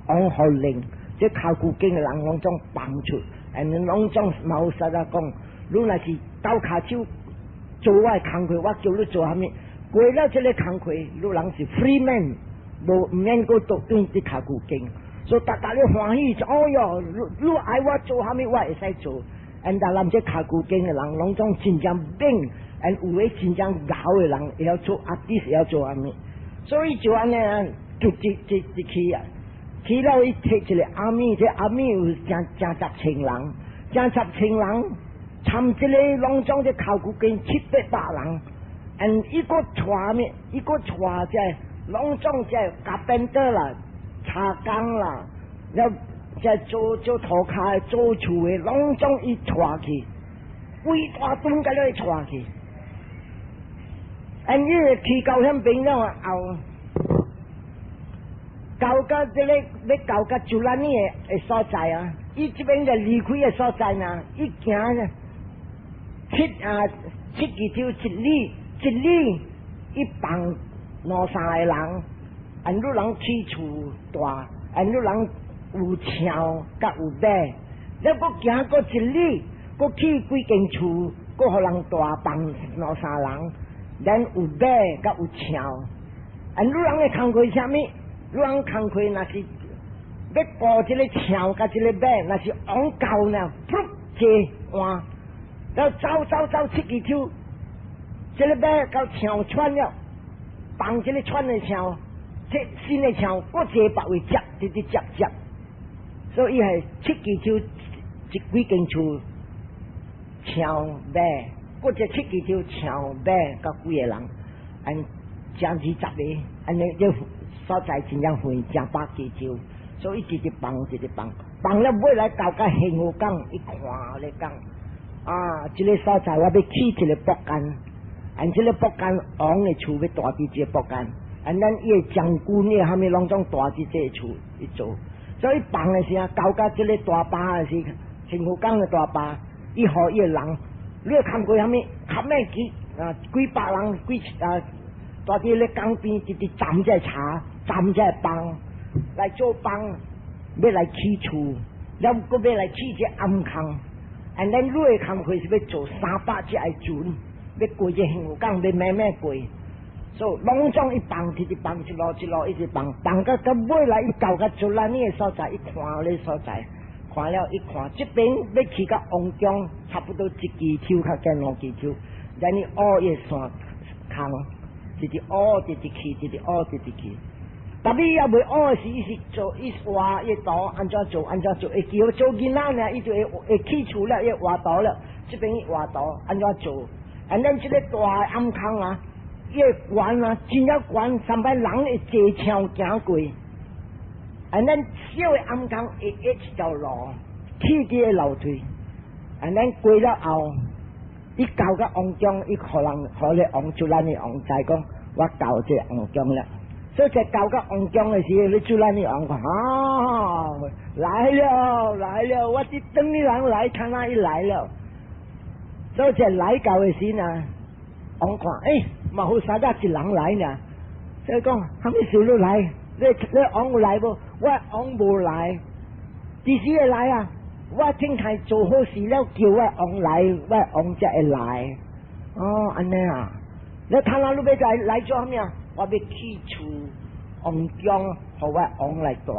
王予令。這跤胥間的人攏總放出，and 攏總毛實啊講，你若是鬥跤手做我的工課，我叫你做啥物？過了這個工課，你人是 free man，無毋免閣倒轉佇跤胥間。所以逐家咧歡喜，哦喲，你你愛我做啥物，我會使做。and 咱這跤胥間的人攏總真正猛，and 有的真正𠢕的人會曉做 artist，會曉做啥物？所以就按呢，就一一一去啊。去了伊摕一個 army，這 army 有成成十千人，成十千人，參這個攏總這跤胥間七八百人，and 伊閣帶咩？伊閣帶這攏總這 carpenter 啦、柴工啦，了這做做塗跤的、做厝的，攏總伊帶去。規大墩共你帶去。按伊去到遐邊了後，到到這個欲到到朱蘭尼的所在啊，伊這邊就離開的所在呢，伊行呢七支手一里一里，伊放兩三個人，按汝人起厝大，按汝人有象佮有馬，你閣行閣一里，閣起幾間厝，閣予人蹛放兩三人，咱有馬佮有象，按汝人的工課啥物？汝人工課若是欲顧這个象佮這个馬，若是王到呢，噗坐換，然後走走走七支手，這个馬佮象喘了，放這个喘的象，這新的象，閣坐別位接，直直接接，所以係七支手一幾間厝，象馬，閣這七支手象馬佮幾個人，按將20個，按呢這所在真正遠，成百幾洲，所以一直放，一直放，放了尾來到甲幸福港，伊看咧講，啊，這个所在我欲起一个木間，按這个木間王的厝欲蹛佇這个木間，按咱伊的將軍伊啥物攏總蹛佇這个厝去做，所以放的時啊，到甲這个大壩的時，幸福港的大壩，伊予伊的人，你有看過啥物？較咩幾啊？幾百人幾啊？蹛佇咧江邊，直直斬這柴，斬這枋來做枋，欲來起厝，了閣欲來起這頷空。And then 你的工課是欲做300隻的船，欲過這幸福港，欲慢慢過。所以攏總伊放，直直放一路一路一直放，放到到尾來伊到甲朱蘭尼的所在，伊看咧所在，看了一看，這邊欲去到王宮，差不多一支手較減兩支手，然後伊挖伊山空。直直挖，直直去，直直挖，直直去。但伊猶未挖的時，伊是做伊畫伊圖，按怎做按怎做，會叫做囡仔呢，伊就會會起厝了，伊畫圖了。這邊伊畫圖按怎做？按咱這个大頷空啊，伊會懸啊，真正懸，三擺人會坐象行過。按咱小的頷空會壓一條路，起佇个樓梯。按咱過了後，伊到甲王宮，伊予人予咧王朱蘭的王知講，我到這王宮了。所以在到甲王宮的時候，你朱蘭的王講啊，來了來了，我佇等你人來，看哪伊來了。所以在來到的時呢，王看，欸，馬虎沙達一人來呢。所以講，啥物時你來？你王有來無？我王無來，幾時會來啊？我聽看做好事了，叫我王來，我王才會來。哦，按呢啊！你睇下你欲來來做啥物啊？我欲起厝王宮，予我王來蹛，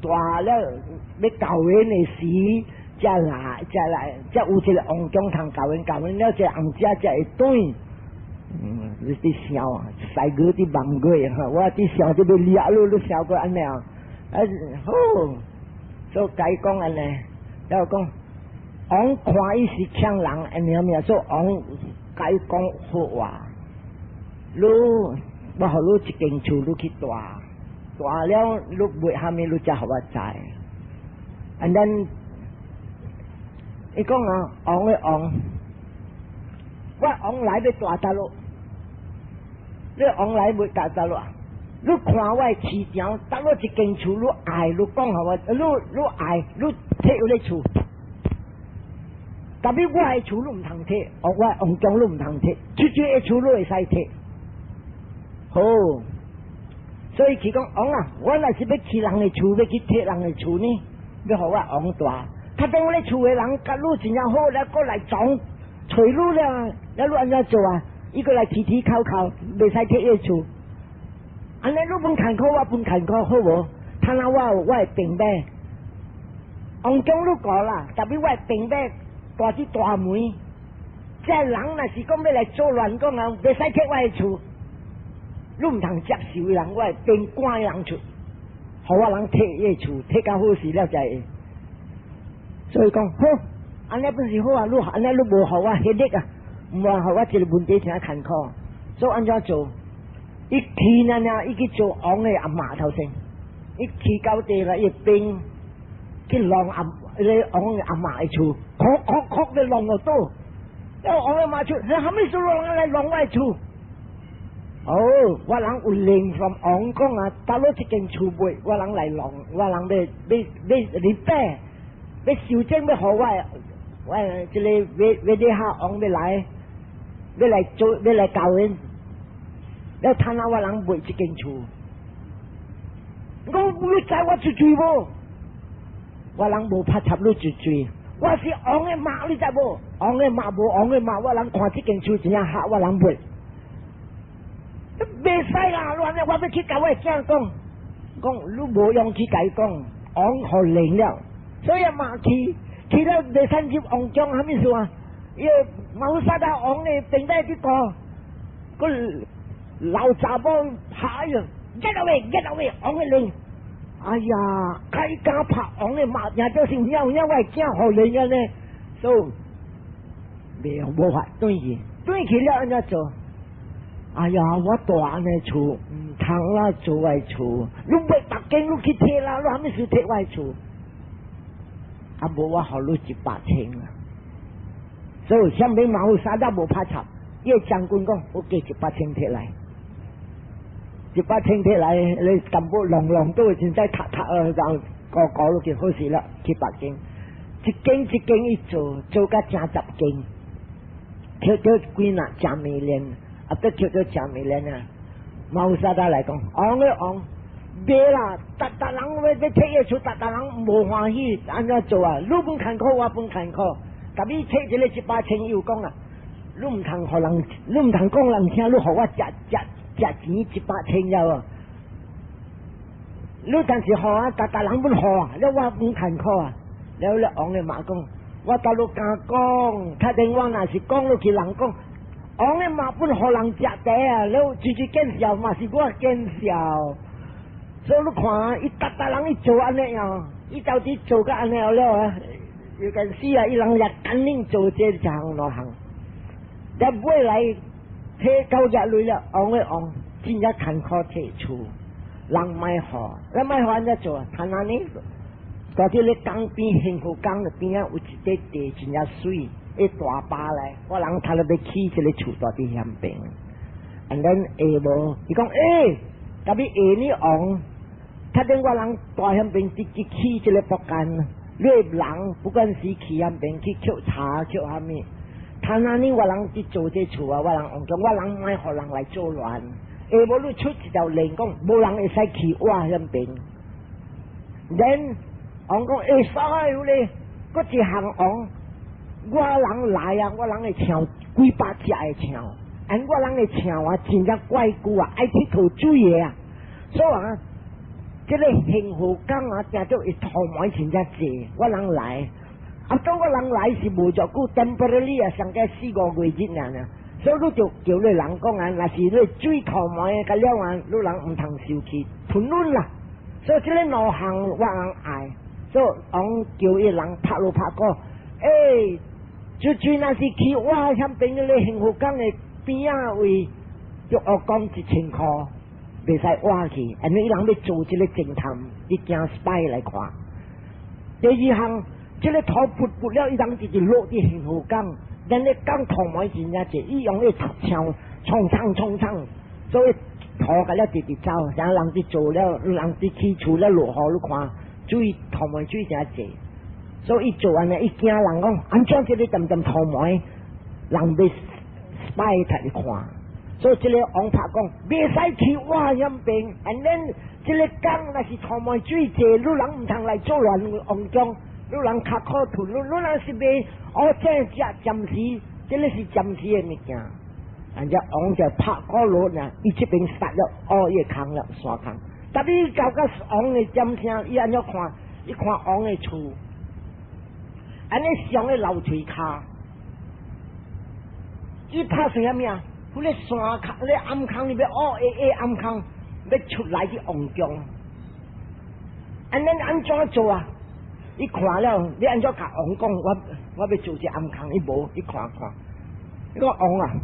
蹛了欲交緣的時，才來，才來，才有這個王宮通交緣，交緣了這紅姐才會轉。你佇想啊，西哥佇望月哈，我佇想這欲掠你，你想過按呢啊？啊好，所以該講按呢，了後講王看伊是強人，按呢物啊，所以王共伊講好話，你我予你一間厝，你去蹛，蹛了你賣啥物，你才予我知。And then 伊講啊，王的王，我王來欲蹛佗落，你王來欲蹛佗落啊？你看我的市場，佗落一間厝，你愛你講予我，你愛你摕有咧厝。特別我的厝你毋通摕，哦，我王宮你毋通摕，出去的厝你會使摕。好，所以佢講王啊，我若是欲去人的厝，欲去摕人的厝呢，欲予我王蹛。他當咧厝的人佮你真正好，來過來撞揣你了，了你按怎做啊？伊閣來起起扣扣，袂使摕伊厝。按呢你分艱苦，我分艱苦，好無？睇下我有我的兵馬，王宮你過啦，特別我的兵馬蹛佇大門，這人若是講欲來作亂，講啊，袂使摕我的厝，你毋通接受人，我會兵趕人出，予我人摕伊的厝，摕較好勢了才會。所以講好，按呢本是好啊，你按呢你無予我彼力啊，毋予我這个問題誠艱苦，所以按怎做？伊去呢呢，伊去做王的阿嬤頭先，伊去到地來，伊兵去弄阿個王的阿嬤的厝，哭哭哭欲弄落倒，了王的媽出，啥物事人來弄我厝？哦，我人有令 from 王講啊，到了這間厝賣，我人來弄，我人欲欲欲 repair，欲修整，欲予我，我這个欲欲你下王欲來，欲來做，欲來教𪜶。了趁啊，我人賣這間厝。我你知我出嘴無？我人無拍插你出嘴。我是王的媽，你知無？王的媽無王的媽，我人看這間厝真正嚇，我人賣。袂使啦！亂我欲去共我囝講，講你無用去共伊講，王予令了，所以嘛去去了袂使入王宮，啥物事啊？伊馬烏薩達王的頂底去講，個老查某拍伊，get away，get away，王的令。哎呀，開敢拍王的媽，也就是有影有影我的囝予令啊呢，所以袂無法轉去，轉去了按怎做？哎呀，我蹛按呢厝，毋通啦做我厝，你欲別間你去提啦，你啥物事提我厝？啊，無我予你一百千啦。所以啥物馬虎沙都無拍插，伊個將軍講，我給一百千提來，一百千提來，你淡薄弄弄都會凊彩讀讀啊，然後個個都見好勢啦，去北京，一間一間伊做，做甲成十間，抾著幾若正 million。啊，得叫做食米蓮啊！馬烏薩達來講，王個王，袂啦，逐逐人欲欲提伊厝，逐逐人無歡喜，按怎做啊？你本艱苦，我本艱苦，共你提一個一百千，又講啊，你毋通予人，你毋通講人聽，你予我食食食錢一百千了啊！你但是予啊，逐逐人本予啊，了我本艱苦啊！了了王的媽講，我倒落敢講，打電話若是講落去，人講。王的媽本予人食茶啊，了直直見笑嘛是我見笑，所以你看，伊逐逐人伊做按呢啊，伊到底做甲按呢了啊？有陣時啊，伊人也趕緊做這一項兩項，了尾來提九日鐳了，王的王真正艱苦提厝，人莫予，咱莫予按怎做啊？趁按呢？蹛佇咧江邊幸福港的邊仔有一塊地真正媠。一大巴來，我人頭咧欲起這个厝蹛佇遐邊，and then 會無？伊講欸，特別下呢王，睇見我人蹛遐邊直直起這个木間，你人不管是去遐邊去抾柴抾啥物，趁按呢我人去做這厝啊，我人王講我人莫予人來作亂，下無你出一條令講，無人會使去我遐邊。then 王講會使咧，閣一項王。我人來啊，我人會唱幾百隻的唱，and 我人的唱啊，真正怪句啊，愛去討水的啊。所以啊，這个幸福港啊，定做伊土毛真正濟。我人來，啊，當我人來是無足久，temporary 啊，上蓋四五月日爾爾。所以你就叫你人講啊，若是你水土毛的了啊，你人毋通受氣，吞忍啦。所以這个兩項我人愛，所以王叫伊人拍鑼拍鼓，欸。就算若是去我遐邊咧幸福港的邊仔位，就學講一千箍，袂使挖去，因為伊人欲做這个偵探，伊驚 spy 來看。第二項，這个土撥撥了，伊人直直落佇幸福港，咱咧港土毛真正濟，伊用彼槍衝衝衝衝，所以土共了直直走，啥人佇做了，人佇起厝了落雨，你看水土毛水誠濟。所以伊做按呢，伊驚人講，按怎這个恬恬土毛，人欲 spy 睇看。所以這个王拍講，袂使去挖遐邊，and then 這个港若是土毛水濟，你人毋通來作亂王宮，你人較苦吞，你你若是袂，哦，這只暫時，這个是暫時的物件。人家王就拍鼓鑼呢，伊這邊殺了，哦，伊空了，山空。特別到個王的點聲，伊按怎看？伊看王的厝。按呢上的樓梯跤，伊拍算啥物啊？彼个山空，咧暗空裡欲哦，下下暗空欲出來去王宮。按呢按怎做啊？伊看了，你按怎共王講？我我欲做這暗空，伊無，伊看看，伊講王啊，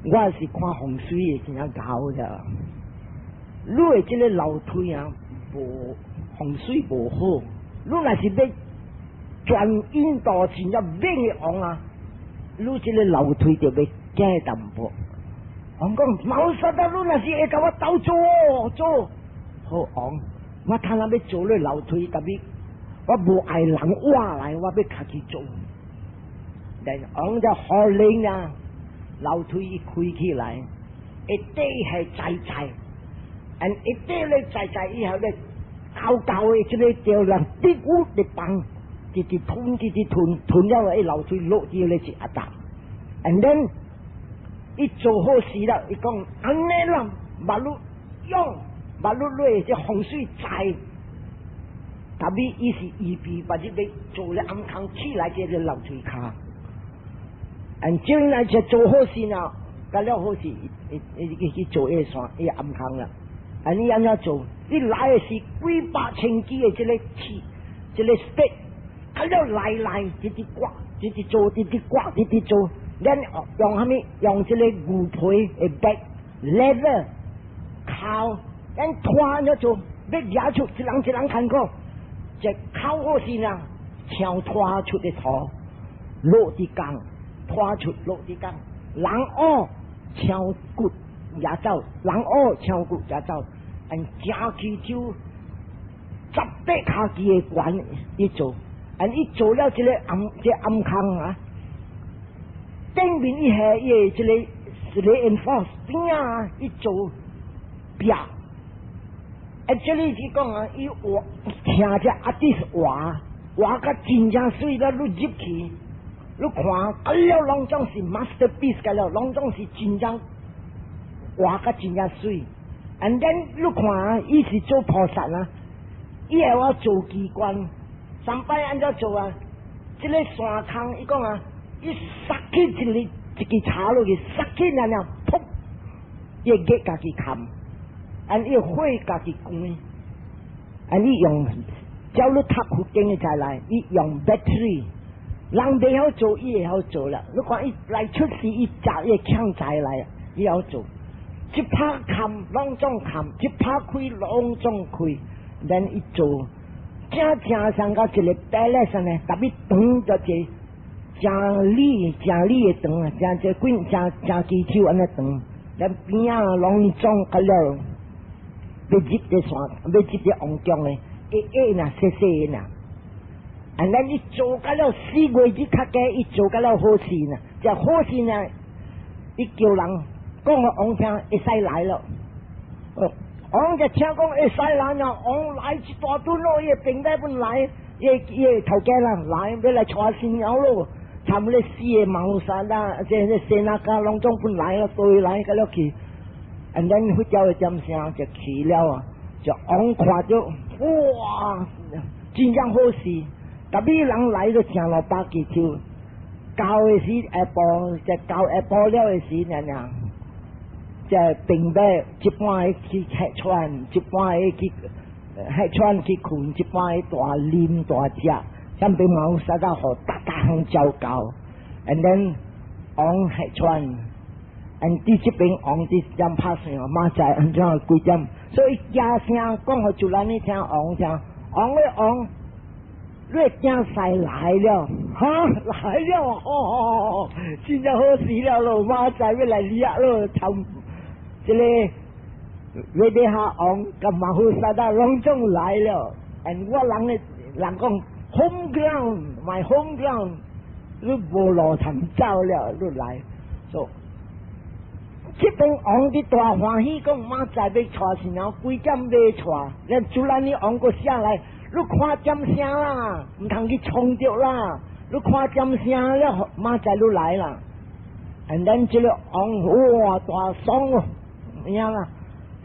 我是看風水的，真正𠢕的。你的這个樓梯啊，無風水無好，你若是欲全印度真正猛的王啊，你這個樓梯就欲假淡薄。王講，Mahausada，你若是會共我鬥做做，好王，我睇下欲做你樓梯，特別我無愛人挖來，我欲家己做。然王就好靈啊，樓梯一開起來，一底係窄窄，and 一底咧窄窄以後咧，厚厚的這個條人滴烏的放，直直吞，直直吞，吞了一樓梯落掉咧是阿達，and then 伊做好事啦，伊講按呢啦，馬路用馬路落這風水在，特別伊是預備，把這個做了暗空起來這個樓梯跤。and 將來就做好事啦，幹了好事，伊伊去做伊山，伊暗空啦。啊，你按怎做？你來的是幾百千支的這個氣，這個 stick，啊了來來，直直掛，直直做，直直掛，直直做。咱用啥物？用這個牛皮的 bag leather 銬，咱拖按怎做？欲掠出一人一人牽過，這銬好勢呢，像拖出的土，落佇工，拖出落佇工，人烏像骨也走，人烏像骨也走，按正起手18跤支的懸伊做，按伊做了這個暗這個暗空啊。頂面伊下伊的這個是 reinforce 邊啊，伊做壁。啊，這裡是講啊，伊畫聽這阿弟畫畫甲真正媠了，你入去，你看，啊了攏總是 masterpiece 個了，攏總是真正畫甲真正媠。And then 你看，伊是做菩薩啊，伊會我做機關，上擺按怎做啊？這個山空，伊講啊，伊殺去一個一支叉落去，殺去爾爾，噗，伊會熱家己冚，按伊火家己關，按伊用，照你讀佛經的才來，伊用 battery，人袂曉做，伊會曉做啦。你看伊來出世，伊食伊強才來，伊曉做。一拍冚，攏總冚；一拍開，攏總開。咱伊做，正正像甲一個 palace 呢，特別長就一正理正理的長啊，正這幾正正基礎按呢長，咱邊仔攏總甲了，欲入這山，欲入這王宮的，一一若細細的爾。啊，咱伊做甲了4月日較加，伊做甲了好勢呢，這好勢呢，伊叫人講予王聽，會使來了。王就聽講會使來了，王來一大頓咯，伊兵馬本來，伊伊頭家人來，欲來娶新娘咯。參咧四個 Mahausada 啦，這個 Senaka 攏總本來了，都來甲了去。啊，咱佛教的掌聲就去了啊，就王看著，哇，真正好勢。特別人來都成落百幾手，到的時下晡，就到下晡了的時，爾爾，這兵馬一半去吃穿，一半去吃穿去睏，一半大啉大食，像兵馬實在予逐逐項照顧，and then 王吃穿，and 佇這邊王佇點拍算，嘛知按怎幾點，所以加聲講予主人你聽，王聽，王咧王。你囝婿來了，哈來了，哦，真正好勢了咯！馬仔欲來掠咯，參這個維地哈王佮 Mahausada 攏總來了。and 我人咧人講 home ground，my home ground，你無路通走了，你來，so 這邊王佇大歡喜講，馬仔欲娶新娘，幾點欲娶？連主人你王閣寫來。你看點聲啦，毋通去衝著啦。你看點聲了，馬仔你來啦。and then 這個王哇大爽哦，影啦。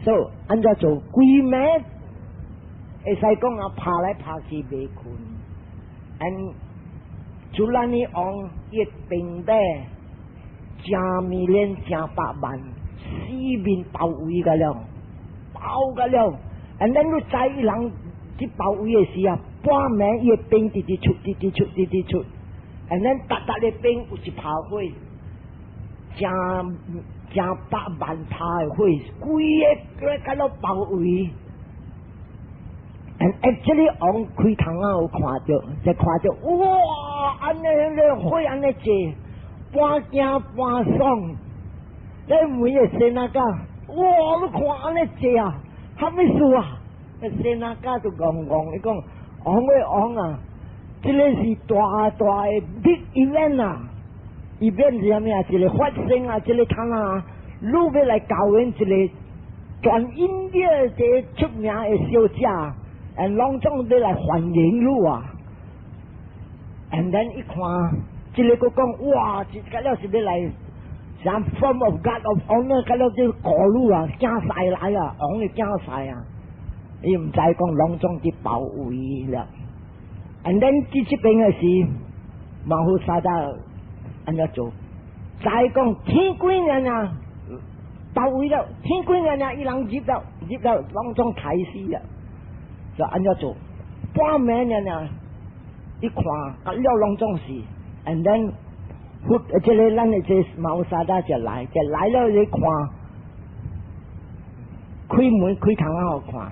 so 按怎做？規暝會使講啊，拍來拍去袂睏。and 主咱的王伊兵馬正 million 正百萬，四面包圍個了，包個了。and then 你知伊人去包圍的時啊，半暝伊的兵直直出，直直出，直直出。and then 逐逐个兵有一炮火，正正百萬炮的火，規个甲了包圍。and actually 王開窗仔有看著，就看著哇，按呢個火按呢濟，半驚半爽。你每個先那個，哇！你看按呢濟啊，啥物事啊？先那個就戇戇，伊講王喂王啊，這個是大大的 big event 啊！event 是啥物啊？一個發生啊，這個看啊，你欲來教阮一個全印度這出名的小姐，and 攏總欲來歡迎你啊！and then 一看，這個閣講哇，這個了是欲來。像 form of guard of honor，佮了就顧你啊，驚曬來啊，王會驚曬啊！伊毋知講攏總佇包圍了。And then 這這邊的是馬虎沙達按怎做？再講天幾年啊，包圍了，天幾年啊，伊人入了，入了，攏總開始了，就按怎做？半暝爾啊，一看，佮了攏總是，and then 佛，這個咱的這馬虎沙達就來，就來了你看，開門開窗仔予看，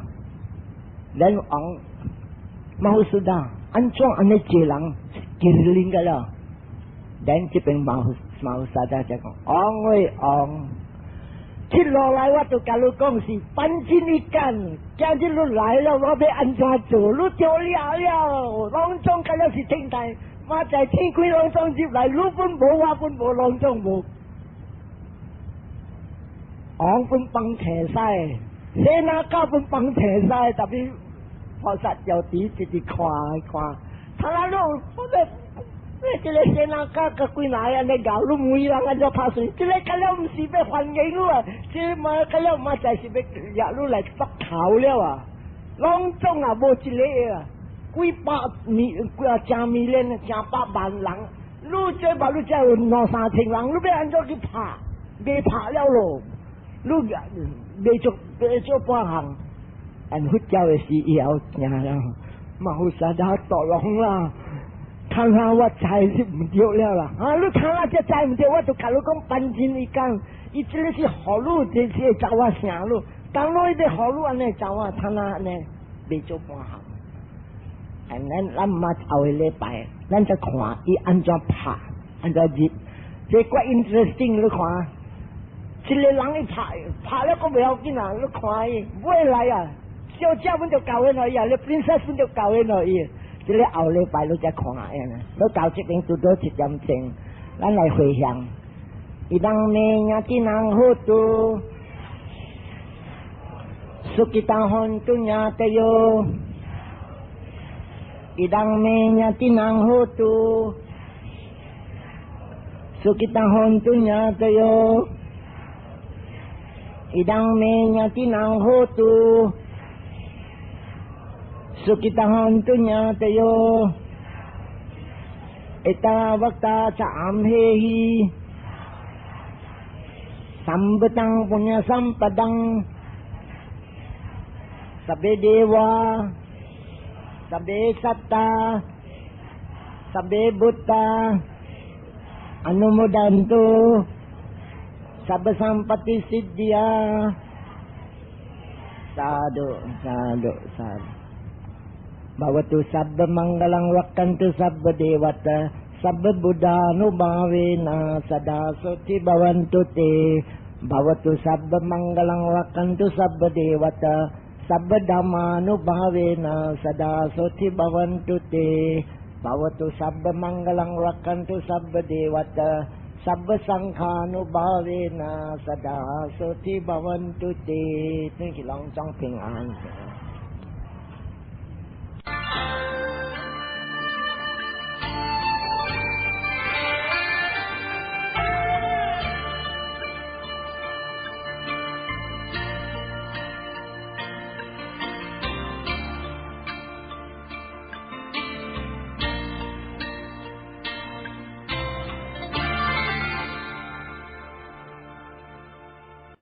咱王馬虎沙達按怎按呢濟人見恁個了？咱這邊馬虎沙達就講，王喂王，一路來我就共你講是萬金一干，今日你來了，我欲按怎做？你著了了，攏總佮了是天台。我在天鬼攏總入來，你本無，我本無，攏總無。王本幫提西，洗那家本幫提西，特別菩薩就佇一直看看，他那路我咧，你這個洗那家佮幾若個按呢𠢕，你每人按怎拍水？這個佮了毋是欲歡迎你啊，這個嘛佮了嘛就是欲掠你來縛頭了啊！攏總啊無一個啊！幾百米，幾啊成米連，成百萬人，你這把你這有兩三千人，你欲按怎去拍？袂拍了咯，你袂做袂做半項。按佛教的時以後行了，馬虎沙達墮龍啦，看下我知是毋對了啦。啊，你看下這知毋對，我就共你講半斤一講，伊這個是予你，這是會走啊成你，當你欲予你按呢走啊，睇下按呢袂做半項。咱咱毋後個禮拜，咱再看伊按怎拍，按怎入，這怪 interesting 你看，一個人伊拍拍了閣袂要緊啊，你看伊尾來啊，小姐阮就交予伊啊，你 princess 阮就交予伊，這個後禮拜你再看下，你到這邊拄到7點鐘，咱來回向，伊當咩呀？天人好多，sukhita hontu ñātayo。Idaṃ me ñātīnaṃ hotu, sukhitā hontu ñātayo. Idaṃ me ñātīnaṃ hotu, sukhitā hontu ñātayo. Ettāvatā ca amhehi, sambhataṃ puñña sampadaṃ. Sabbe devā, sabbe sattā, sabbe bhūtā, anumodantu, sabba sampatti siddhiyā. Sādhu, sādhu, sādhu. Bhavatu sabba maṅgalaṃ rakkhantu sabba devatā sabba buddhānubhāvena sadā soti bhavantu te. Bhavatu sabba maṅgalaṃ rakkhantu sabba devatā sabba dhammānubhāvena sadā soti bhavantu te. Bhavatu sabba maṅgalaṃ rakkhantu sabba devatā sabba saṅkhānubhāvena sadā soti bhavantu te. 轉去攏總平安。